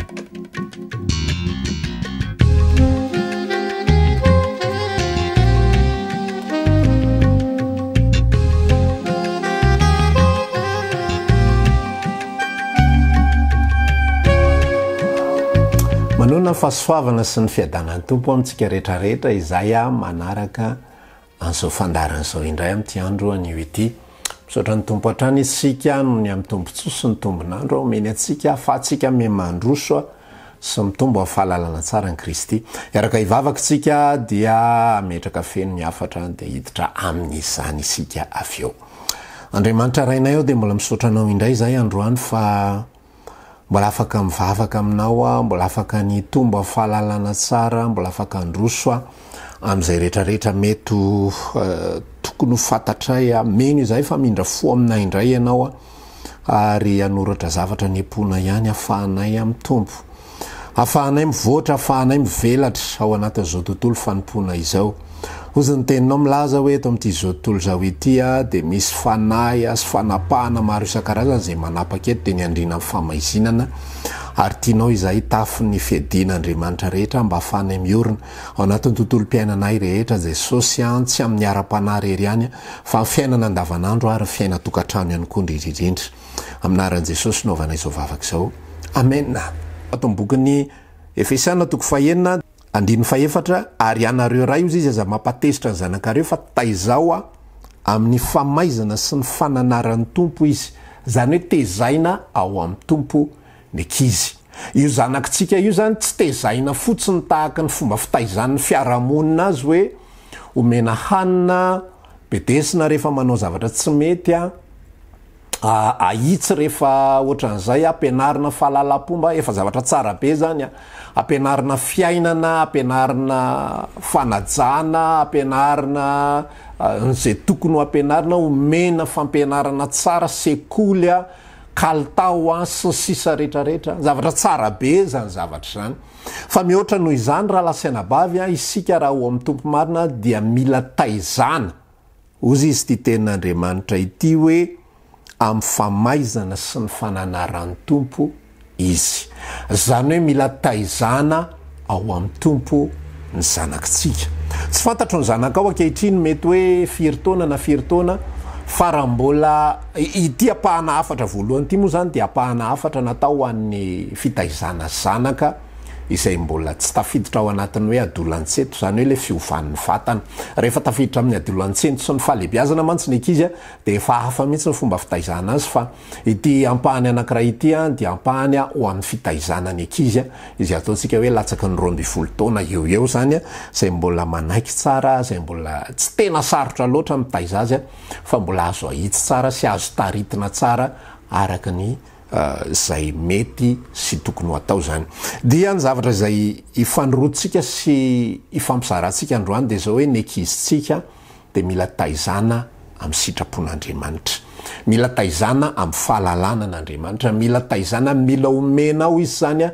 Manonona ny fahasoavana sy ny fiadanan'ny Tompo amintsika rehetra rehetra izay manaraka an'izao fandaharana izao indray amin'ity andro anio ity. Misaotra ny Tompo hatrany isika noho ny amin'ny tombontsoa sy ny tombon'andro omeny antsika ahafahantsika miha-mandroso sy mitombo amin'ny fahalalana tsara an'i Kristy. Hiaraka hivavaka isika dia hametraka feno ny hafatra dia hiditra amin'izany isika avy eo. Andriamanitra Rainay ô dia mbola misaotra Anao indray izahay androany fa Mbola afaka mivavaka aminao aho, mbola afaka ny hitombo amin'ny fahalalana tsara, mbola afaka handroso aho amin'izay rehetra rehetra mety ho tokony ho fantatray aho. Mino izahay fa hamindra fo aminay indray ianao ary hanoratra zavatra any am-ponay ihany hahafahanay mitombo. Ahafahanay mivoatra, ahafahanay mivelatra ao anatin'izao tontolo fanompoana izao. Hozy ny teninao milaza hoe eto amin'ity izao tontolo izao ity dia misy fanahy sy fanapahana maro isan-karazany izay manapaka eto dia ny andriana amin'ny famaizinana ary tianao izahay hitafy ny fiadian'Andriamanitra rehetra mba ahafahanay miorina ao anatin'ny tontolom-piainanay rehetra Jesosy an, tsy amin'ny ara-panahy irery ihany fa amin'ny fiainana andavanandro ary ny fiainan-tokantrano ihany koa indrindra indrindra. Amin'ny anaran'i Jesosy no anaovana izao vavaka izao. Amena. Ato amin'ny bokin'ny Efesiana toko fahenina andininy fahefatra, Ary ianareo ray, hozy izy, aza mampatezitra ny zanakareo, fa taizao amin'ny famaizana sy ny fananaran'ny Tompo izy. Izany hoe tezaina ao amin'ny Tompo ny ankizy. Io zanakitsika io izany tsy tezaina fotsiny tahaka ny fomba fitaizan'ny fiarahamonina azy hoe omena hanina, bedesina rehefa manao zavatra tsy mety, ahitsy rehefa ohatran'izay, ampianarina fahalalam-pomba, efa zavatra tsara be zany a, ampianarina fiainana, ampianarina fanajana, ampianarina izay tokony ho ampianarina, omena fampianarana tsara, sekoly a, kalitao a, sy ny sisa rehetra rehetra, zavatra tsara be zany zavatra zany. Fa mihoatra noho izany rahalahy sy anabavy a, isika raha ao amin'ny Tompo marina dia mila taizana. Hozy izy ity tenin'Andriamanitra ity hoe, Amin'ny famaizana sy ny fananaran'ny Tompo izy. Izany hoe mila taizana ao amin'ny Tompo ny zanakitsika. Tsy fantatro ny zanakao ankehitriny mety hoe firy taona na firy taona fa raha mbola ity ampahana hafatra voalohany ity moa izany dia ampahana hafatra natao ho an'ny fitaizana zanaka izay mbola tsy tafiditra ao anatin'ny hoe adolantsento, izany hoe ilay fiovan'ny vatana. Rehefa tafiditra amin'ny adolantsento sy ny fahalehibiazana mantsy ny ankizy dia efa hafa mihitsy ny fomba fitaizana azy fa ity ampahany anankiray ity dia ampahany ho amin'ny fitaizana ny ankizy izay ataontsika hoe latsaky ny 12 taona eo ho eo izany izay mbola manaiky tsara, izay mbola tsy tena sarotra loatra mitaiza azy fa mbola azo ahitsy tsara sy azo taritina tsara araka ny izay mety sy tokony ho atao izany. Dia ny zavatra izay ifanoroantsika sy ifampizarantsika androany dia izao hoe ny ankizintsika dia mila taizana amin'ny sitrapon'Andriamanitra. Mila taizana amin'ny fahalalana an'Andriamanitra, mila taizana, mila omenao izy izany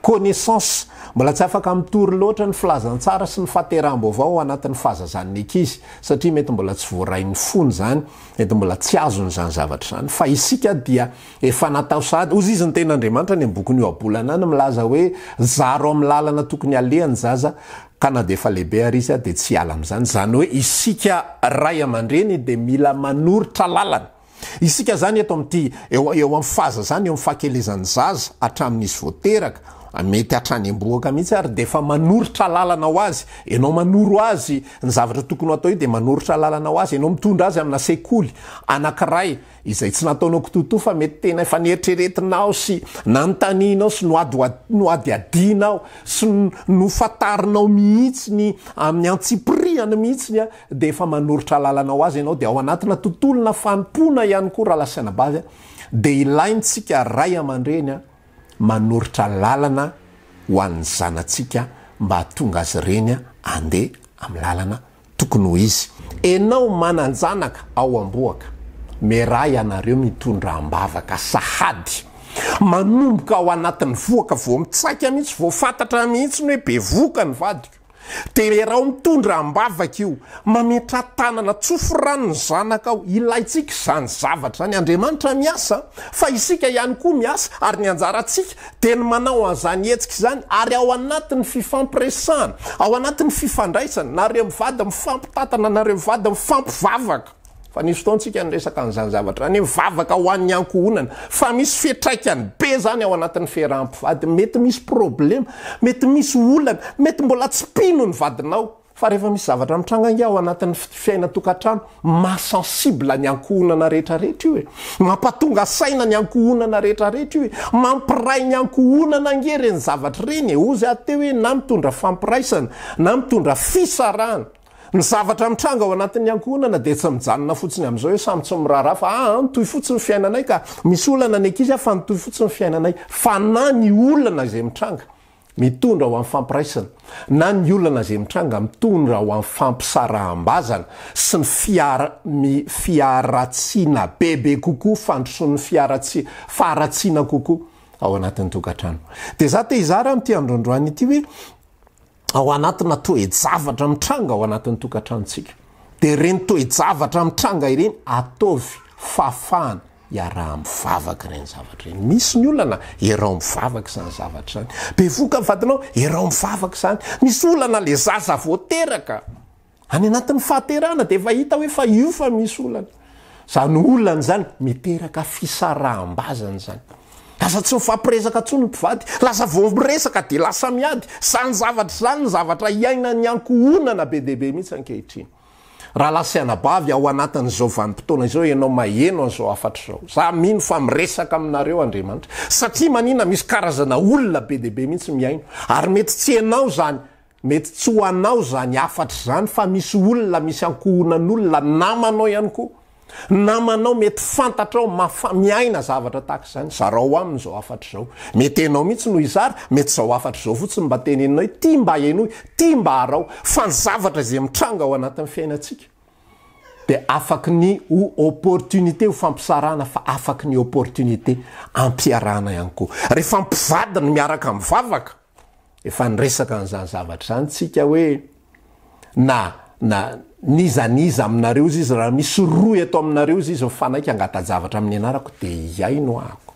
connaissance. Mbola tsy afaka mitory loatra ny filazantsara sy ny fahateraham-baovao ao anatin'ny fahazazan'ny ankizy satria mety mbola tsy voarain'ny fony izany. Mety mbola tsy azony izany zavatra izany, fa isika dia efa natao sahady. Hozy izy ny tenin'Andriamanitra any amin'ny bokin'ny Ohabolana any milaza hoe, Zaro amin'ny lalana tokony haleha ny zaza, ka na dia efa lehibe ary izy dia tsy hiala amin'izany. Izany hoe isika ray aman-dreny dia mila manoritra lalana. Isika izany eto amin'ity, eo eo amin'ny fahazazana, eo amin'ny fahakelezan'ny zaza, hatramin'izy vao teraka, mety hatrany am-bohoka mihitsy ary dia efa manoritra lalana ho azy. Ianao manoro azy Ny zavatra tokony ho atao io dia manoritra lalana ho azy, ianao mitondra azy amina sekoly anankiray izay tsy nataonao kitoatoa fa mety tena efa neritreretinao sy nanontanianao sy nohadihadianao sy nofantarinao mihitsy ny amin'ny antsipirihany mihitsy dia efa manoritra lalana ho azy ianao dia ao anatina tontolona fanompoana ihany koa rahalahy sy anabavy dia ilaintsika ray aman-dreny manoritra lalana ho an'ny zanatsika mba hahatonga azy ireny handeha amin'ny lalana tokony ho izy. Enao manan-janaka ao am-bohoka, miaraha ianareo mitondra am-bavaka sahady. Manomboka ao anatin'ny vohoka vao mitsaika mihitsy, vao fantatra mihitsy ny hoe bevohoka ny vadiko. Dia iaraho mitondra am-bavaka io. Mametraha-tanana, tsofy rano ny zanakao. Ilaintsika izany zavatra izany. Andriamanitra miasa, fa isika ihany koa miasa, ary ny anjarantsika dia ny manao an'izany hetsika izany, ary ao anatin'ny fifampiresahana, ao anatin'ny fifandraisana, nareo mivady mifampitantana, nareo mivady mifampivavaka. Fa nisy fotoana tsika niresaka an'izany zavatra izany hoe mivavaka ho an'ny ankohonana. Fa misy fiantraikany be izany ao anatin'ny fiaraha-mpivady. Mety misy problema, mety misy olana, mety mbola tsy mpino ny vadinao. Fa rehefa misy zavatra mitranga ange ao anatin'ny fiainan-tokantrano, maha sensible ny ankohonana rehetrarehetra io e. Mampatonga saina ny ankohonana rehetrarehetra io e. Mampiray ny ankohonana ange ireny zavatra ireny e. Hozy aho teo hoe na mitondra fampiraisana, na mitondra fisarahana. Ny zavatra mitranga ao anatin'ny ankohonana dia tsy mijanona fotsiny amin'izao hoe samy tsy miraharaha fa aa mitohy fotsiny ny fiainanay ka, misy olana ny ankizy fa mitohy fotsiny ny fiainanay. Fa na ny olana izay mitranga mitondra ho amin'ny fampiraisana na ny olana izay mitranga mitondra ho amin'ny fampisaraham-bazana sy ny fiara ny fiharatsiana bebe kokoa, fandrosoan'ny fiharatsi faharatsiana kokoa ao anatin'ny tokantrano. Dia za te hizara amin'ity androandroany ity hoe ao anatina toe-javatra mitranga ao anatin'ny tokantranontsika. Dia ireny toe-javatra mitranga ireny, ataovy fahafahana iaraha-mivavaka ireny zavatra ireny. Misy ny olana, iaraho mivavaka izany zavatra izany. Bevohoka ny vadinao, iaraho mivavaka izany. Misy olana le zaza vao teraka. Any anatin'ny fahaterahana dia efa hita hoe fa io fa misy olana. Izany olana izany miteraka fisaraham-bazana izany. Lasa tsy mifampiresaka intsony ny mpivady. Lasa vao miresaka dia lasa miady. Izany zavatra izany ny zavatra iainan'ny ankohonana be dia be mihitsy ankehitriny. Rahalahy sy anabavy, ao anatin'izao vanim-potoana izao ianao maheno an'izao hafatra izao. Za mino fa miresaka aminareo Andriamanitra. Satria manina misy karazana olona be dia be mihitsy mihaino. Ary mety tsy ianao izany Mety tsy ho anao izany hafatra izany fa misy olona, misy ankohonan'olona, namanao ihany koa, namanao mety fantatrao mafa, miaina zavatra tahaka izany, zarao aminy izao hafatra izao. Mety ianao mihitsy no hizara, mety izao hafatra izao fotsiny mba teneninao hoe ty mba henoy, ty mba araho, fa ny zavatra izay mitranga ao anatin'ny fiainantsika dia afaky ny ho opportunité ho fampisarahana fa afaky ny opportunité ampiarahana ihany koa. Rehefa mpivady ny miaraka mivavaka, Efa niresaka an'izany zavatra izany tsika hoe na na n'iza n'iza aminareo izy izy raha misy roa eto aminareo izy izy mifanaiky hangata-javatra amin'ny anarako dia hihaino ahako.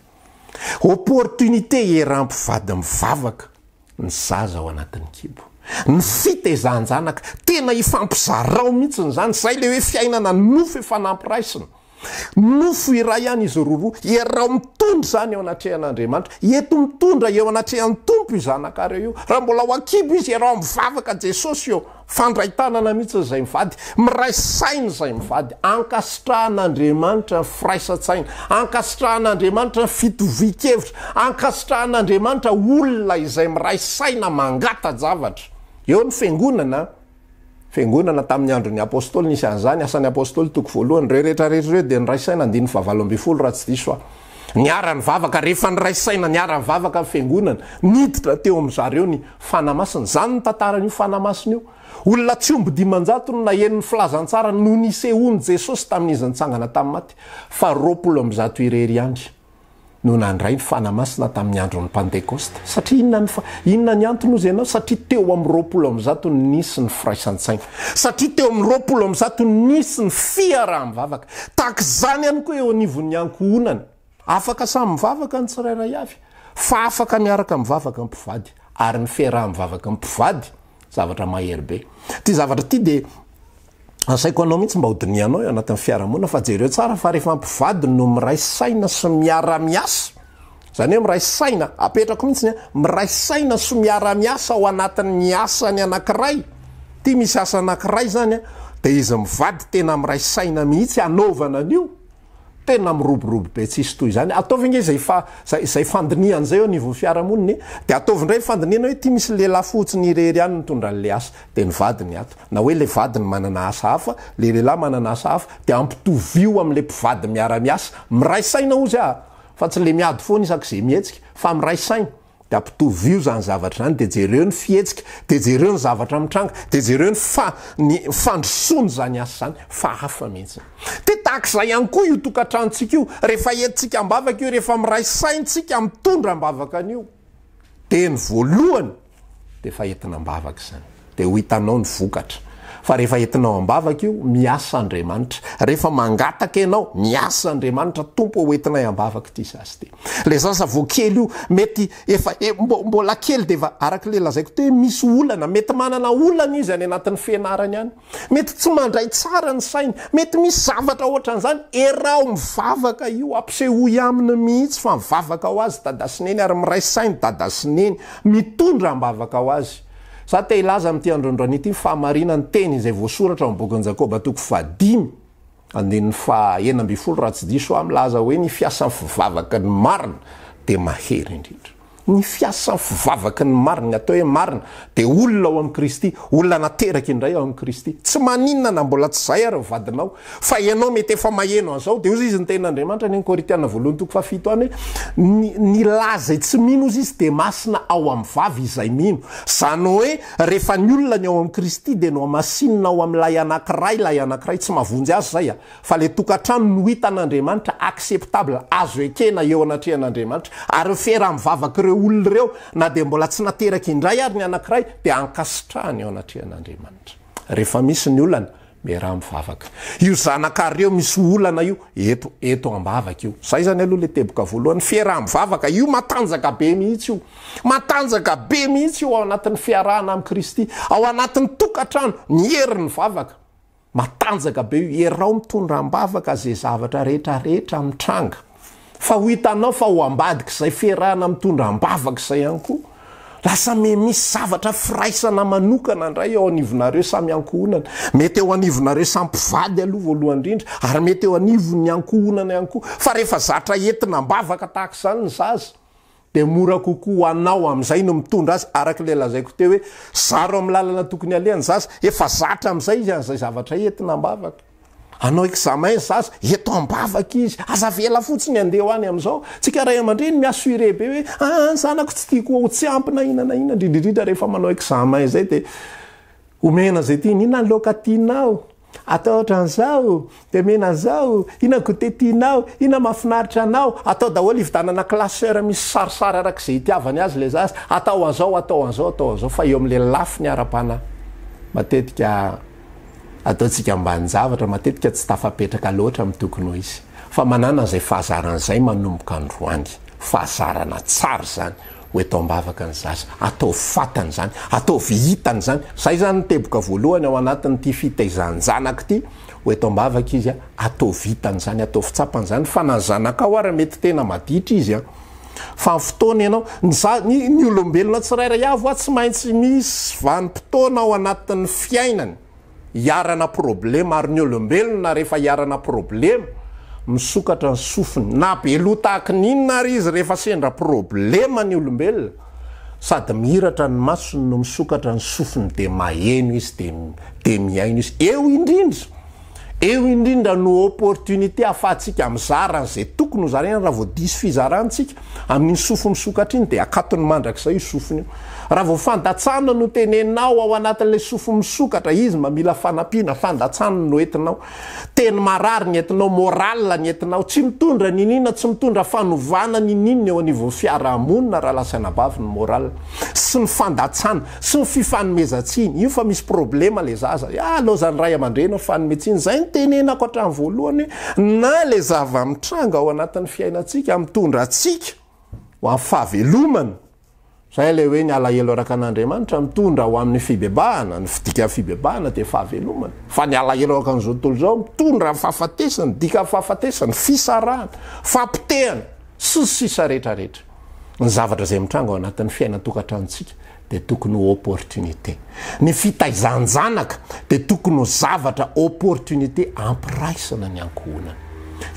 Opportunité eram-pivady mivavaka ny zaza ao anatin'ny kibo. Ny fitezan-janaka, tena ifampizarao mihitsy izany, izay ilay hoe fiainana nofo efa nampiraisina. Nofo iray ihany izy roroa. Iaraho mitondra izany eo anatrehan'Andriamanitra. Ento mitondra eo anatrehan'ny Tompo io zanakareo io. Raha mbola ao an-kibo izy, iaraho mivavaka Jesosy ô. Fandray tanana mihitsy izay mivady. Miray saina izay mivady. Ankasitrahan'Andriamanitra ny firaisan-tsaina. Ankasitrahan'Andriamanitra ny fitovian-kevitra. Ankasitrahan'Andriamanitra olona izay miray saina mangata-javatra. Eo ny fiangonana. Fiangonana tamin'ny andron'ny Apostoly nisy an'izany, Asan'ny Apostoly toko voalohany, ireo rehetra rehetra ireo dia niray saina, andininy fahavalo ambin'ny folo raha tsy diso aho. Niara-nivavaka, rehefa niray saina niara-nivavaka ny fiangonana, niditra teo amin-dry zareo ny Fanahy Masina. Izany ny tantaran'io Fanahy Masina io. Olona tsy omby 500 no naheno ny filazantsara no nisehoan'i Jesosy tamin'izy nitsangana tamin'ny maty, fa 120 irery ihany. no nandray ny Fanahy Masina tamin'ny andron'ny Pantekosta. Satria inona ny fa, inona ny antony hozy ianao? Satria teo amin'ny 120 no nisy ny firaisan-tsaina. Satria teo amin'ny 120 no nisy ny fiaraha-mivavaka. Tahaka izany ihany koa eo anivon'ny ankohonana. Afaka samy mivavaka ny tsirairay avy, fa afaka miaraka mivavaka ny mpivady. Ary ny fiaraha-mivavaka ny mpivady, zavatra mahery be. Ity zavatra ity dia Asaiko anao mihitsy mba ho dinihanao eo anatin'ny fiarahamonina fa jereo tsara fa rehefa mpivady no miray saina sy miara-miasa, izany hoe miray saina, apetrako mihitsy ny miray saina sy miara-miasa ao anatin'ny asany anankiray, ity misy asa anankiray izany an, dia izy mivady tena miray saina mihitsy hanaovana an'io. Tena miroborobo be tsisy toy izany. Ataovy ange izay fa izay izay fandinihana izay eo anivon'ny fiarahamonina e. Dia ataovy indray ny fandinihana hoe ity misy lehilahy fotsiny irery ihany mitondra an'ilay asa, dia ny vadiny ato. Na hoe ilay vadiny manana asa hafa, ilay lehilahy manana asa hafa, dia ampitovio amin'ilay mpivady miara-miasa. Miray saina hozy aho, fa tsy ilay miady foana isak'izay mihetsika, fa miray saina. Dia ampitovio izany zavatra izany, dia jereo ny fihetsika, dia jereo ny zavatra mitranga, dia jereo ny fa, ny fandrosoana izany asa izany, fa hafa mihitsy. Dia tahaka izay ihany koa io tokantranontsika io, rehefa entintsika am-bavaka io, rehefa miray saintsika mitondra am-bavaka an'io, dia ny voalohany dia efa entina am-bavaka izany. Dia ho hitanao ny vokatra. Fa rehefa entinao am-bavaka io, miasa Andriamanitra. Rehefa mangataka ianao, miasa Andriamanitra, Tompo ô hoentinay am-bavaka ity zaza ity. Ilay zaza vao kely io, mety efa mbola kely dia efa, araka ilay lazaiko teo hoe misy olana, mety manana olana izy any anatin'ny fianarany any. Mety tsy mandray tsara ny sainy, mety misy zavatra ohatran'izany, eraho mivavaka io, ampisehoy aminy mihitsy fa mivavaka ho azy dada sy neny ary miray saina dada sy neny, mitondra am-bavaka ho azy. Za te hilaza amin'ity androandroany ity ny fahamarinan'ny teny izay voasoratra ao amin'ny bokin'i Jakoba toko fahadimy andininy faha 16 raha tsy diso aho milaza hoe ny fiasan'ny fivavaky ny marina dia mahery indrindra. Ny fiasan'ny fivavaky ny marina, ny atao hoe marina dia olona ao amin'i Kristy, olona nateraka indray ao amin'i Kristy. Tsy maninona na mbola tsy izay ary ny vadinao fa ianao mety efa maheno an'izao dia hozy izy ny tenin'Andriamanitra any amin'ny Korintiana voalohany toko fahafito any hoe ny ny lahy izay tsy mino hozy izy dia masina ao amin'ny vavy izay mino. Izany hoe rehefa ny olona ny ao amin'i Kristy dia nohamasinina ao amin'ilay anankiray ilay anankiray tsy mahavonjy azy izay a! Fa ilay tokantrano no hitan'Andriamanitra acceptable azo ekena eo anatrehan'Andriamanitra ary ny fiaraha-mivavak'ireo olona ireo na dia mbola tsy nateraka indray ary ny anankiray dia ankasitrahany eo anatrehan'Andriamanitra. Rehefa misy ny olana, miaraha mivavaka. Io zanakareo misy olana io, eto, eto am-bavaka io. Zay zany aloha le teboka voalohany, fiaraha-mivavaka, io matanjaka be mihitsy io. Matanjaka be mihitsy io ao anatin'ny fiarahana amin'i Kristy, ao anatin'ny tokantrano, ny herin'ny vavaka. Matanjaka be io, iaraho mitondra am-bavaka ze zavatra rehetra rehetra mitranga. Fa ho hitanao fa ao ambadik'izay fiarahana mitondra am-bavaka izay ihany koa, lasa me misy zavatra firaisana manokana indray eo anivonareo samy ankohonana. Mety eo anivonareo samy mpivady aloha voalohany indrindra, ary mety eo anivon'ny ankohonana ihany koa. Fa rehefa zatra entina am-bavaka tahaka izany ny zaza, dia mora kokoa ho anao amin'izay no mitondra azy, araka ilay lazaiko teo hoe zaro amin'ny lalana tokony aleha ny zaza, efa zatra amin'izay izy an'izay zavatra entina am-bavaka. Hanao examen ny zaza, eto am-bavaka izy, aza avela fotsiny handeha ho any amin'izao. Tsika ray aman-dreny mi-assurer be hoe ah ny zanako tsy tiako ho tsy ampy na inona na inona, indrindra indrindra rehefa manao examen izay dia Omena izay tiany, inona ny laoka tianao? Atao ohatran'izao, dia omena an'izao, inona ny goûter tianao, inona mahafinaritra anao? Atao daholo, hividanana classeur misy sarisary araka izay itiavany azy ilay zaza, atao an'izao, atao an'izao, atao an'izao, fa eo amin'ilay lafiny ara-panahy, matetika ataontsika ambanin-javatra, matetika tsy tafapetraka loatra amin'ny tokony ho izy. Fa manàna an'izay fahazarana izay manomboka androany, fahazarana tsara izany. Ho eto am-bavaka ny zaza. Ataovy fantany izany. Ataovy hitany izany. Izay izany ny teboka voalohany ao anatin'ity fitaizan-janaka ity. Ho eto am-bavaka izy. Ataovy hitany izany. Ataovy tsapany izany. Fa na ny zanakao ary mety tena maditra izy an. Fa ny fotoana ianao, ny za, ny, ny olombelona tsirairay avy hoa tsy maintsy misy vanim-potoana ao anatin'ny fiainany. Iharana problema ary ny olombelona rehefa iharana problema misokatra ny sofiny na be loha tahaky ny inona ary izy rehefa sendra problema ny olombelona sady mihiratra ny masony no misokatra ny sofiny de maheno izy de de mihaino izy eo indrindra eo indrindra no opportunité afahantsika mizara an'izay tokony ho zaraina raha vao diso fizarana tsika Amin'iny sofiny misokatra iny dia akatony mandrakizay io sofiny io. Raha vao fandatsana no teneninao ao anatin'ilay sofiny misokatra, izy mba mila fanampiana, fandatsana no entinao. Teny marary ny entinao, morale ny entinao. Tsy mitondra niniana, tsy mitondra fanovana niniana eo anivon'ny fiarahamonina raha lasa anabavy ny morale. Sy ny fandatsana, sy ny fifanomezan-tsiny. Io fa misy problema le zaza. Ah, laozan'ny ray aman-dreny mifanome tsiny. Izay no tenenako hatramin'ny voalohany hoe na le zava-mitranga ao anatin'ny fiainantsika mitondra antsika ho amin'ny fahavelomana, izay ilay hoe ny alahelo araka an'Andriamanitra mitondra ho amin'ny fibebahana, ny fidikan'ny fibebahana dia fahavelomana. Fa ny alahelo araka an'izao tontolo izao mitondra amin'ny fahafatesana, ny dikan'ny fahafatesana, fisarahana, fampotehana, sy ny sisa rehetra rehetra. Ny zavatra izay mitranga ao anatin'ny fiainan-tokantranontsika dia tokony ho opportunité. Ny fitaizan-janaka dia tokony ho zavatra opportunité ampiraisana ny ankohonana.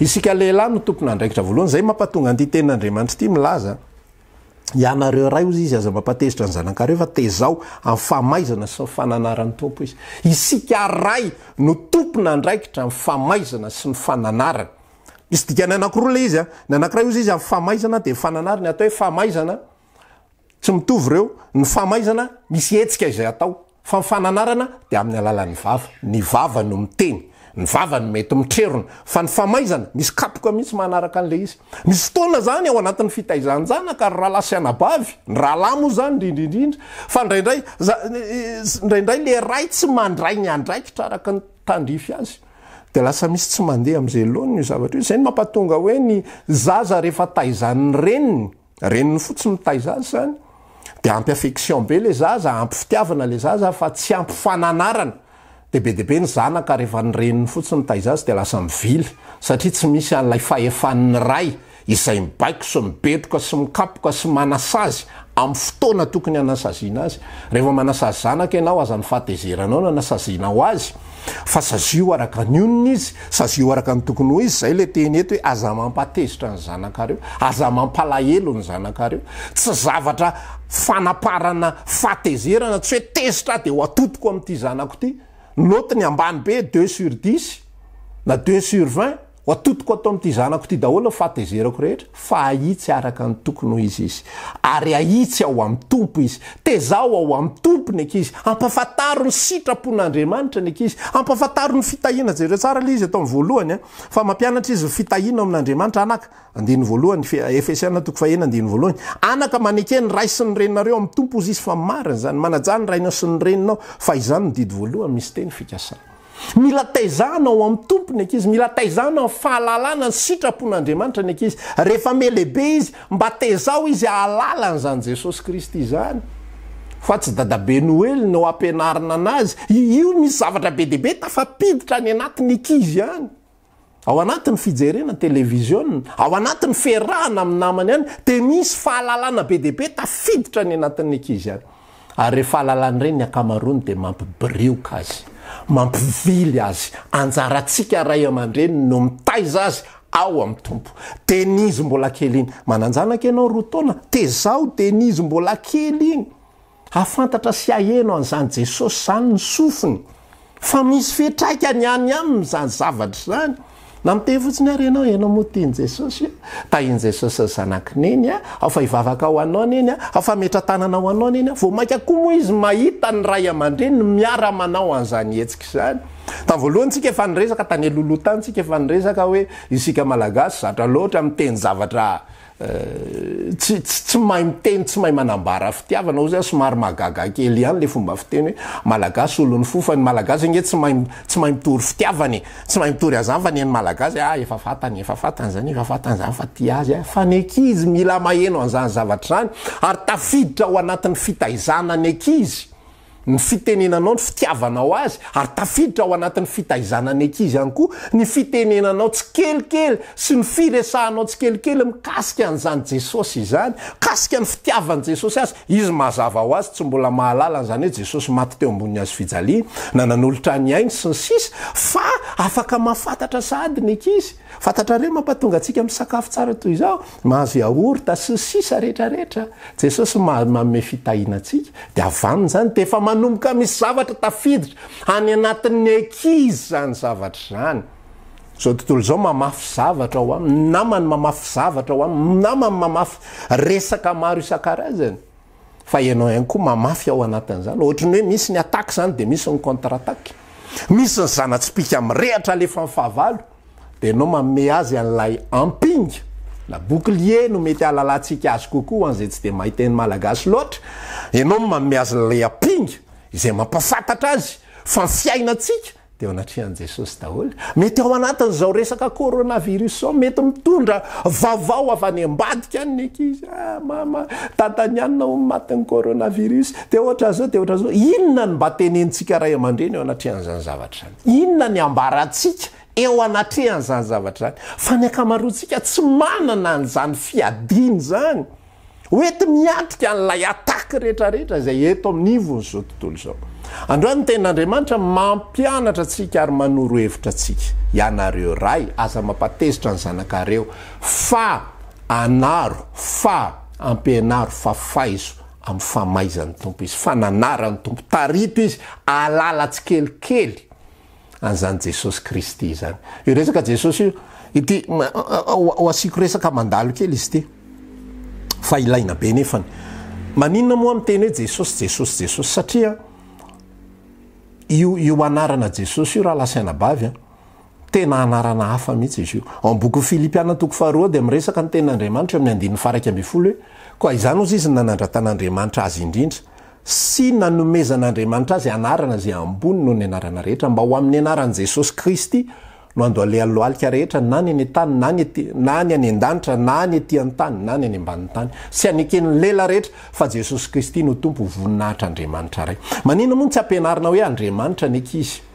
Isika lehilahy no tompon'andraikitra voalohany, izay mampatonga an'ity tenin'Andriamanitra ity milaza, Ianareo ray hozy izy aza mampatezitra ny zanakareo fa tezao amin'ny famaizana sy ny fananaran'ny Tompo izy. Isika ray no tompon'andraikitra amin'ny famaizana sy ny fananarana. Misy dikany anankiroa ilay izy a. Ny anankiray hozy izy amin'ny famaizana dia fananarana, ny atao hoe famaizana Tsy mitovy ireo. Ny famaizana, misy hetsika izay atao. Fa ny fananarana dia amin'ny alalan'ny vava. Ny vava no miteny. Ny vavany mety mitrerona, fa ny famaizana, misy kapoka mihitsy manaraka an'ilay izy. Misy fotoana izany ao anatin'ny fitaizan-janaka ry rahalahy sy anabavy, ny rahalahy moa izany indrindra indrindra, fa indraindray, indraindray ilay ray tsy mandray ny andraikitra araka ny tandrify azy. Dia lasa misy tsy mandeha amin'izay laoniny io zavatra io. Izay no mampatonga hoe ny zaza rehefa taizan'ny reniny, Reniny fotsiny mitaiza azy zany de ampy affection be le zaza, ampy fitiavana le zaza fa tsy ampy fananarana, de be de be ny zanaka rehefa ny reniny fotsiny mitaiza azy de lasa mivily satria tsy misy an'ilay fahefan'ny ray izay mibaiko sy mibetroka sy mikapoka sy manasazy amin'ny fotoana tokony hanasaziana azy. Rehefa manasazy zanaka ianao aza ny fahatezeranao no anasazianao azy fa sazio araka ny onony izy, sazio araka ny tokony ho izy, zay le teny eto hoe aza mampatezitra ny zanakareo, aza mampalahelo ny zanakareo, tsy zavatra fanaparana fahatezerana, tsy hoe tezitra aho de ho atotoko amin'ity zanako ity, naoty-ny ambany be deux sur dix na deux sur vingt, Ho atodiko ato amin'ity zanako ity daholo ny fahatezerako rehetra, fa ahitsy araka ny tokony ho izy izy, ary ahitsy ao amin'ny Tompo izy. Tezao ao amin'ny Tompo ny ankizy. Ampahafantaro ny sitrapon'Andriamanitra ny ankizy. Ampahafantaro ny fitahiana. Jereo tsara ilay izy eto amin'ny voalohany, fa mampianatra izy ny fitahiana ao amin'Andriamanitra. Anaka, andininy voalohany, Efesiana toko fahenina andininy voalohany. Anaka, maneke ny ray sy ny reninareo amin'ny Tompo, hozy izy, fa marina izany. Manajà ny rainao sy ny reninao, fa izany no didy voalohany misy teny fikasana. Mila taizana ao amin'ny Tompo ny ankizy, mila taizana amin'ny fahalalana ny sitrapon'Andriamanitra ny ankizy. Rehefa mihalehibe izy, mba tezao izy hahalala an'izany Jesosy Kristy izany. Fa tsy dadabe Noely no ampianarina anazy. Io misy zavatra be dia be tafapiditra any anatin'ny ankizy any. Ao anatin'ny fijerena televiziona, ao anatin'ny fiarahana amin'ny namany any, dia misy fahalalana be dia be tafiditra any anatin'ny ankizy any. Ary ireny fahalalana ireny ny ankamaroany dia mampibirioka azy, mampivily azy. Anjarantsika ray aman-dreny no mitaiza azy ao amin'ny Tompo. Teny izy mbola kely iny. Manan-janaka ianao roa taona, tezao teny izy mbola kely iny. Hahafantatra sy haheno an'izany Jesosy izany ny sofiny, fa misy fiantraikany any aminy izany zavatra izany. Na miteny fotsiny ary ianao, ianao moa tian'i Jesosy a, tahin'i Jesosy ny zanak'i Neny a, ao fa hivavaka ho anao Neny a, ao fa hametra-tanana ho anao Neny a. Vao mainka koa moa izy mahita ny ray aman-dreniny miara-manao an'izany hetsika izany. Tamin'ny voalohany tsika efa niresaka, tany alohaloha tany tsika efa niresaka hoe isika Malagasy zatra loatra miteny zavatra Tsy tsy mahay miteny, tsy mahay manambara fitiavana ozy aho somary mahagaga kely ihany le fomba fiteny hoe malagasy olon'ny fo fa ny malagasy ange tsy mahay tsy mahay mitory fitiavana e, tsy mahay mitory an'zany fa ny an'ny malagasy ah efa fantany efa fantany zany efa fantany zany fa tia azy aho fa ny ankizy mila maheno an'zany zavatra zany ary tafiditra ao anatin'ny fitaizana ny ankizy ny fitenenanao ny fitiavanao azy ary tafiditra ao anatin'ny fitaizana ny ankizy ihany koa ny fitenenanao tsikelikely sy ny firesahanao tsikelikely mikasika an'izany Jesosy izany, mikasika ny fitiavan'i Jesosy azy. Izy mazava ho azy tsy mbola mahalala an'izany hoe Jesosy maty teo ambonin'ny hazo fijaliana na nanolotra ny ainy sy ny sisa fa afaka mahafantatra sahady ny ankizy. Fantatrareo mampatonga antsika misakafo tsara toy izao, mahazo yaourt sy ny sisa rehetra rehetra. Jesosy manome fitahiana antsika dia avy aminy izany dia efa manomboka misy zavatra tafiditra any anatin'ny ankizy izany zavatra izany. Izao tontolo izao mamafy zavatra ao aminy, ny namany mamafy zavatra ao aminy, ny namany mamafy resaka maro isan-karazany. Fa ianao ihany koa mamafy ao anatin'izany. Ohatry ny hoe misy ny attaque izany dia misy ny contre attaque. Misy ny zana-tsipìka mirehatra alefan'ny fahavalo. Dia ianao manome azy an'ilay ampinga, na bouclier no mety hahalalantsika azy kokoa ho an'izay tsy dia mahay teny malagasy loatra. Ianao no manome azy ilay ampinga izay mampahafantatra azy fa ny fiainantsika dia eo anatrehan'i Jesosy daholo. Mety ao anatin'izao resaka coronavirus izao, mety mitondra vaovao avy any ambadika any ny ankizy. Ah mama, dadan'i anona hono matin'ny coronavirus. Dia ohatran'izao, dia ohatran'izao. Inona no mba tenenintsika ray aman-dreny eo anatrehan'izany zavatra izany? Inona ny ambarantsika eo anatrehan'izany zavatra izany? Fa ny ankamaroantsika tsy manana an'izany fiadiana izany hoenti-miatrika an'ilay attaque rehetrarehetra izay eto amin'ny ivon'izao tontolo izao. Androany ny Tenin'Andriamanitra mampianatra antsika ary manoro hevitra antsika, Ianareo ray, aza mampatezitra ny zanakareo, fa anaro, fa ampianaro, fa faizo amin'ny famaizan'ny Tompo izy, fananaran'ny Tompo, tarito izy ahalala tsikelikely an'izany Jesosy Kristy izany. Io resaka Jesosy io, ity ho asiako resaka mandalo kely izy ity, fa ilaina be nefany. Maninona moa miteny hoe Jesosy, Jesosy, Jesosy? Satria io io anarana Jesosy io rahalahy sy anabavy an. Tena anarana hafa mihitsy izy io. Ao amin'ny bokin'ny Filipiana toko faharoa dia miresaka ny tenin'Andriamanitra eo amin'ny andininy faha-11 hoe, Koa izany hozy izy no nanandratan'Andriamanitra azy indrindra, sy nanomezan'Andriamanitra azy anarana izay ambony noho ny anarana rehetra, mba ho amin'ny anaran'i Jesosy Kristy no handoalehan'ny lohalika rehetra, na ny any an-tany, na ny ety, na ny any an-danitra, na ny ety an-tany, na ny any ambanin'ny tany, sy haneken'ny lela rehetra fa Jesosy Kristy no Tompo ho voninahitr'Andriamanitra Ray. Maninona moa no tsy ampianarina hoe Andriamanitra ny ankizy?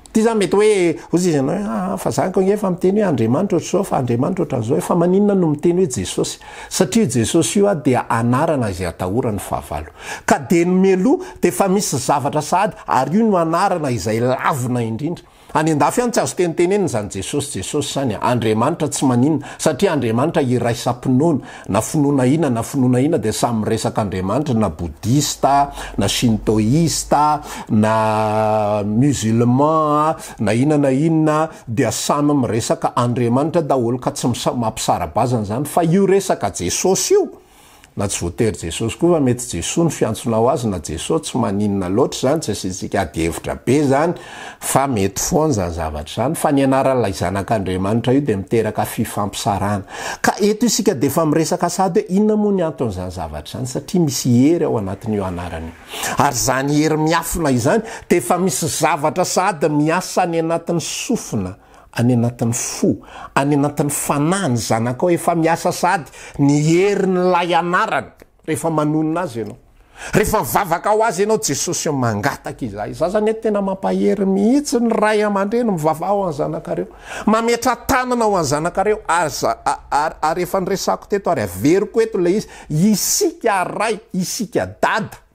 Ity zany mety hoe hozy izy ianao hoe ah, fa zany ko ange efa miteny hoe Andriamanitra ohatr'izao fa Andriamanitra ohatran'izao e, fa maninona no miteny hoe Jesosy? Satria io Jesosy io ah dia anarana izay atahoran'ny fahavalo. Ka dia ny mialoha dia efa misy zavatra sahady ary io no anarana izay lavina indrindra. Any an-dafy any tsy azo tenitenenina izany Jesosy Jesosy izany a! Andriamanitra tsy maninona satria Andriamanitra iraisam-pinoana, na finoana inona na finoana inona dia samy miresaka Andriamanitra na Boudhista na Shintoista na Musulman na inona na inona dia samy miresaka Andriamanitra daholo ka tsy mampisara-bazana izany fa io resaka Jesosy io Na tsy voatery Jesosy koa fa mety Jesoa ny fiantsonao azy na Jeso tsy maninona loatra izany tsy asiantsika ady hevitra be izany fa mety foana izany zavatra izany fa ny anaran'ilay zanak'Andriamanitra io dia miteraka fifampisarahana. Ka eto isika dia efa miresaka sahady hoe inona moa ny anton'izany zavatra izany satria misy hery ao anatin'io anarana io. Ary izany hery miafina izany dia efa misy zavatra sahady miasa any anatin'ny sofina any anatin'ny fo, any anatin'ny fanahy ny zanakao efa miasa sahady ny herin'ilay anarana rehefa manonona azy ianao. Rehefa mivavaka ho azy ianao, Jesosy ô mangataka izahay. Za zany eto tena mampahery mihitsy ny ray aman-dreny mivavaha ho an'ny zanakareo. Mametra-tanana ho an'ny zanakareo aza ary efa niresako teto ary averiko eto ilay izy, isika ray, isika dada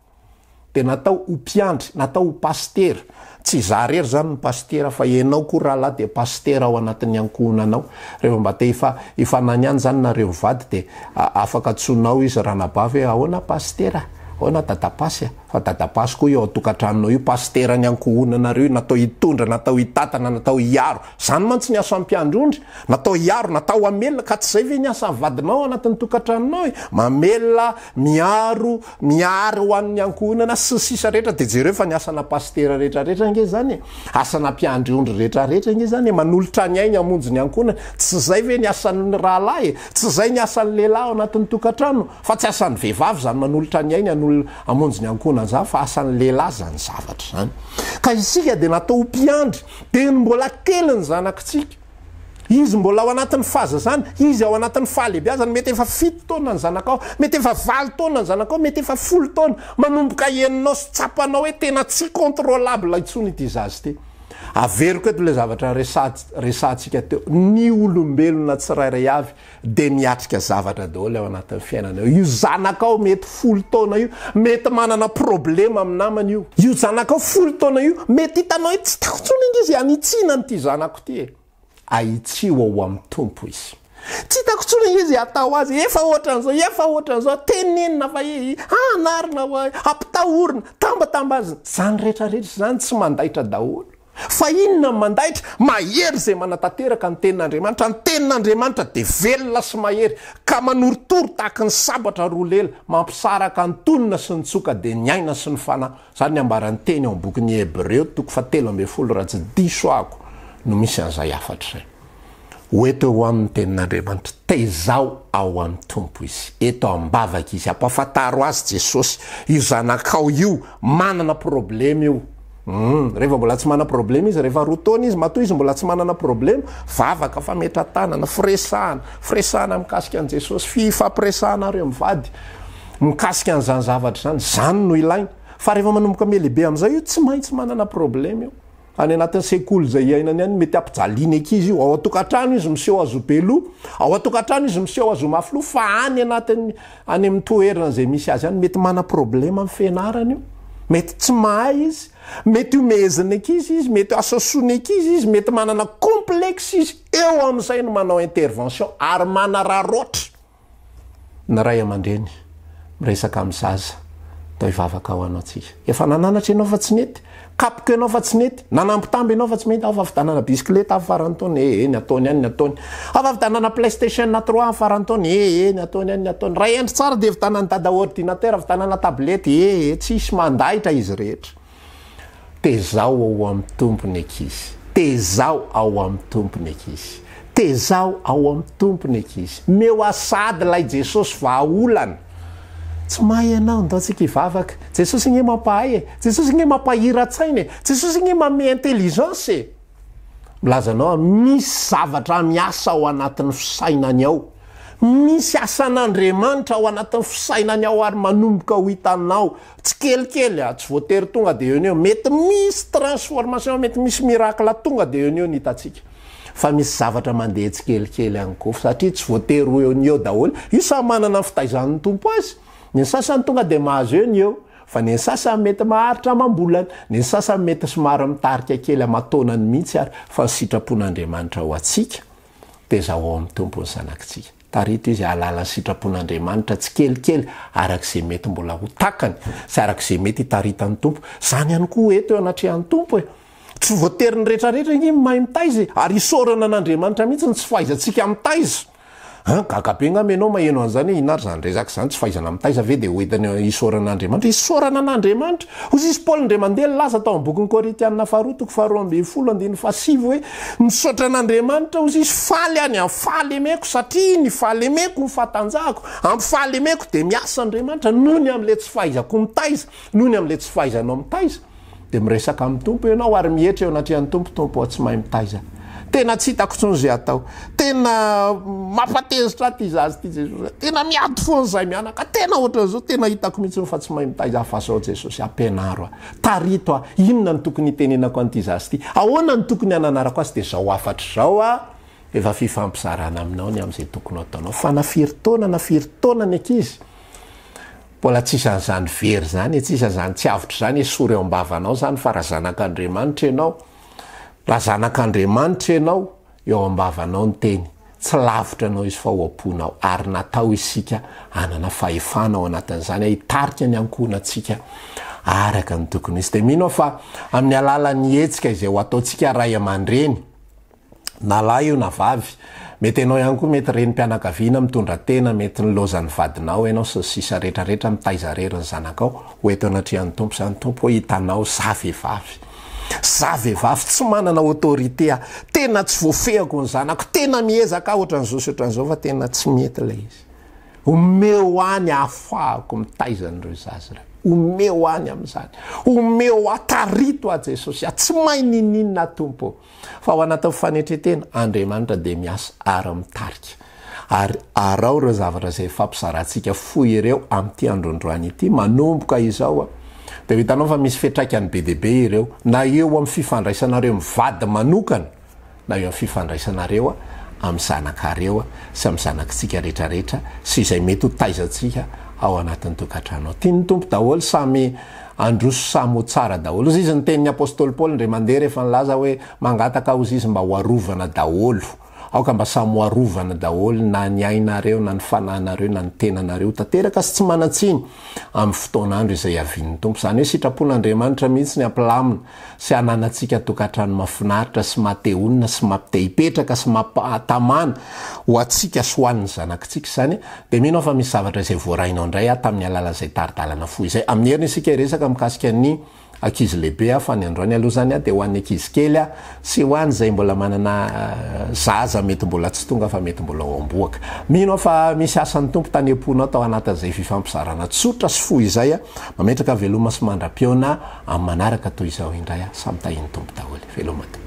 dia natao ho mpiandry, natao ho pasitera. Tsy izaho irery izany no pasitera fa ianao koa rahalahy dia pasitera ao anatin'ny ankohonanao. Rehefa mba te hifa, hifanany ihany izany nareo mivady dia afaka antsoinao izy ranabavy hoe ahoana pasitera? Ahoana dadapasy a? Fa dadapasy koa io ao an-tokantranonao io, pasiteran'ny ankohonanareo io, natao hitondra, natao hitantana, natao hiaro. Izany mantsy ny asan'ny mpiandry ondry, natao hiaro, natao hamelona, ka tsy izay ve ny asan'ny vadinao ao anatin'ny tokantranonao e? Mamelona, miaro, miary ho an'ny ankohonana sy ny sisa rehetra dia jereo fa ny asana pasitera rehetra rehetra ange zany e, asana mpiandry ondry rehetra rehetra ange zany e, manolotra ny ainy hamonjy ny ankohonana, tsy zay ve ny asan'ny rahalahy e, tsy zay ny asan'ny lehilahy ao anatin'ny tokantrano, fa tsy asan'ny vehivavy zany manolotra ny ainy hanol hamonjy ny ankohonana zany fa asan'ny lehilahy zany zavatra zany. Ka isika dia natao ho mpiandry, dia ny mbola kely ny zanakitsika. Izy mbola ao anatin'ny fahazazana, izy ao anatin'ny fahalehibiazana, mety efa fito taona ny zanakao, mety efa valo taona ny zanakao, mety efa folo taona, manomboka henonao sy tsapanao hoe tena tsy contrôlable intsony ity zaza ity. Averiko eto ilay zavatra resahantsika teo, ny olombelona tsirairay avy dia miatrika zavatra daholo ao anatin'ny fiainana io. Io zanakao mety folo taona io, mety manana problema amin'ny namany io. Io zanakao folo taona io, mety hitanao hoe tsy tiako intsony ange izy, hanitsiana an'ity zanako ity e. Ahitsio ao amin'ny Tompo izy. Tsy hitako intsony ange izay atao azy, efa ohatran'izao, efa ohatran'izao, tenenina fa e, anarina, ampitahorina, tambatambazina. Izany rehetra rehetra izany tsy mandaitra daholo. Fa inona no mandaitra? Mahery izay manatanteraka ny tenin'Andriamanitra. Ny tenin'Andriamanitra dia velona sy mahery, ka manorotoro tahaky ny sabatra roa lela, mampisaraka ny tonona sy ny tsoka, dia ny aina sy ny fanahy. Izany ny ambaran'ny teny ao amin'ny bokin'ny Hebreo, toko fahatelo ambin'ny folo, raha tsy diso aho, no misy an'izay hafatra izay. Ho eto eo aminy ny tenin'Andriamanitra. Tezao ao amin'ny Tompo izy. Eto am-bavaka izy. Ampahafantaro azy Jesosy. Io zanakao io, manana problema io. Hum, rehefa mbola tsy manana problema izy, rehefa roa taona izy, matoa izy mbola tsy manana problema, vavaka, fametra-tanana, firesahana, firesahana mikasika an'i Jesosy, fifampiresahanareo mivady mikasika an'izany zavatra izany. Izany no ilaina. Fa rehefa manomboka mihalehibe amin'izay io, tsy maintsy manana problema io. Any anatin'ny sekoly izay iainany any, mety hampijaliana ankizy io. Ao an-tokantrano izy miseho azy ho be loha, ao an-tokantrano izy miseho azy ho mafy loha, fa any anatin'ny, any amin'ny toerana izay misy azy any, mety mana-problema amin'ny fianarana io. Mety tsy mahay izy, mety homehezin'ny ankizy izy, mety asoasoan'ny ankizy izy, mety manana complexe izy. Eo amin'izay no manao intervention ary manararaotra. Ny ray aman-dreny miresaka amin'ny zaza atao hivavaka ho anao tsika. Efa nananatra ianao fa tsy nety, kapoka ianao fa tsy nety, nanambitamby ianao fa tsy mety, ao fa fidanana bisikileta amin'ny faran'ny taona, ee, ny ataony ihany ny ataony. Ao fa fidanana playstation trois amin'ny faran'ny taona, ee, ny ataony ihany ny ataony. Raha hendry tsara dia fidanan'i dada ordinateur, fidanana tablette, ee, tsisy mandahitra izy rehetra. Tezao ao amin'ny Tompo ny ankizy. Tezao ao amin'ny Tompo ny ankizy. Tezao ao amin'ny Tompo ny ankizy. Meo asady ilay Jesosy vahaolana. Tsy mahay ianao, ndao tsika hivavaka. Jesosy anie mampahay e. Jesosy anie mampahira-tsaina e. Jesosy anie manome intelligence e. Milaza anao aho, misy zavatra miasa ao anatin'ny fisainany ao. Misy asan'Andriamanitra ao anatin'ny fisainany ao ary manomboka ho hitanao tsikelikely, tsy voatery tonga dia eo no eo. Mety misy transformation, mety misy miracle tonga dia eo no eo ny hitantsika. Fa misy zavatra mandeha tsikelikely ihany koa satria tsy voatery ho eo no eo daholo. Io samy manana ny fitaizan'ny Tompo azy. Ny sasany tonga dia mahazo eo no eo. Fa ny sasany mety maharitra amam-bolana, ny sasany mety somary mitarika kely aman-taonany mihitsy ary, fa ny sitrapon'Andriamanitra ho antsika dia izao ao amin'ny Tompo ny zanakitsika. Tarito izy hahalala ny sitrapon'Andriamanitra tsikelikely araka izay mety mbola ho takany sy araka izay mety hitaritan'ny Tompo. Izany ihany koa eto eo anatrehan'ny Tompo e! Tsy voatery ny rehetrarehetra ange mahay mitaiza e! Ary isaorana an'Andriamanitra mihitsy ny tsy fahaizantsika mitaiza. An, gaga be angamba ianao maheno an'izany hoe inona ary izany resaka izany, tsy fahaizana mitaiza ve dia hoentina hisaorana an'Andriamanitra? Isaorana an'Andriamanitra! Hoy izy Paoly indray mandeha nilaza tao amin'ny bokin'ny Korintianina faharoa toko faharoa ambinifolo andininy fahasivy hoe, Misaotra an'Andriamanitra hoy izy, faly aho ny amin'ny fahalemeko satria ny fahalemeko no fahatanjahako, amin'ny fahalemeko dia miasa Andriamanitra noho ny amin'ilay tsy fahaizako mitaiza, noho ny amin'ilay tsy fahaizanao mitaiza. Dia miresaka amin'ny Tompo ianao ary mihetra eo anatrehan'ny Tompo, Tompo ô, tsy mahay mitaiza. Tena tsy hitako intsony izay atao. Tena mampatezitra ahy ity zaza ity Jesosy. Tena miady foana izahay mianaka. Tena ohatran'izao, tena hitako mihitsy fa tsy mahay mitaiza aho fa zao Jesosy, ampianaro ahy. Tarito aho. Inona no tokony hitenenako an'ity zaza ity? Ahoana no tokony hananarako azy? Dia izao hafatra izao aho, efa fifampizarana aminao ny amin'izay tokony ho ataonao. Fa na firy taona na firy taona ny ankizy, Mbola tsisy an'izany very izany e, tsisy an'izany tsy avotra izany, esory eo am-bavanao izany fa raha zanak'Andriamanitra ianao, raha zanak'Andriamanitra ianao, eo am-bavanao ny teny, tsy lavitra anao izy fa ao am-ponao, ary natao isika hanana fahefana ao anatin'izany, hitarika ny ankohonantsika araka ny tokony ho izy. Dia mino aho fa amin'ny alalan'ny hetsika izay ho ataontsika ray aman-dreny, Na lahy io na vavy. Mety ianao ihany koa mety renim-pianakaviana mitondra tena, mety nilaozan'ny vadinao ianao sy ny sisa rehetra rehetra mitaiza rery ny zanakao, ho eto anatrehan'ny Tompo izany, Tompo ô hitanao za vehivavy, za vehivavy tsy manana autorité aho, tena tsy voafehako ny zanako, tena miezaka aho ohatran'izao sy ohatran'izao fa tena tsy mety ilay izy. Omeo ahy ny ahafahako mitaiza an'ireo zaza ireo. Omeo ahy ny amin'izany. Omeo ahy, tarito aho Jesosy aho. Tsy mahay niniana aho Tompo ô. Fa ao anatin'ny fanetren-tena, Andriamanitra dia miasa ary mitarika. Ary araho ireo zavatra izay ifampizarantsika fohy ireo amin'ity androandroany ity, manomboka izao, dia ho hitanao fa misy fiantraikany be dia be ireo, na eo amin'ny fifandraisanareo mivady manokana, na eo amin'ny fifandraisanareo amin'ny zanakareo sy amin'ny zanakitsika rehetrarehetra sy izay mety ho taizantsika ao anatin'ny tokantrano ao. Tian'ny Tompo daholo samy handroso samy ho tsara daholo. Hozy izy ny tenin'ny Apostoly Paoly indray mandeha rehefa nilaza hoe mangataka hozy izy mba ho arovana daholo. Aoka mba samy ho arovana daholo na ny ainareo na ny fanahinareo na ny tenanareo ho tanteraka sy tsy manan-tsiny amin'ny fotoan'andro izay hiavian'ny Tompo. Izany hoe sitrapon'Andriamanitra mihitsy ny hampilamina sy hananantsika tokantrano mahafinaritra sy maha-te-honina sy mampite-hipetraka sy mampahatamana ho antsika sy ho an'ny zanakitsika izany, dia mino aho fa misy zavatra izay voarainao indray aho tamin'ny alalan'izay tari-dalana fohy izay. Amin'ny heriny isika hiresaka mikasika ny ankizy lehibe aho fa ny androany aloha izany dia ho an'ny ankizy kely aho sy ho an'izay mbola manana zaza mety mbola tsy tonga fa mety mbola ao am-bohoka. Mino aho fa misy asan'ny Tompo tany am-ponao tao anatin'izay fifampizarana tsotra sy fohy izay. Mametraka veloma sy mandra-pihaona amin'ny manaraka toy izao indray aho. Samy tahin'ny Tompo daholo. Veloma tompoko.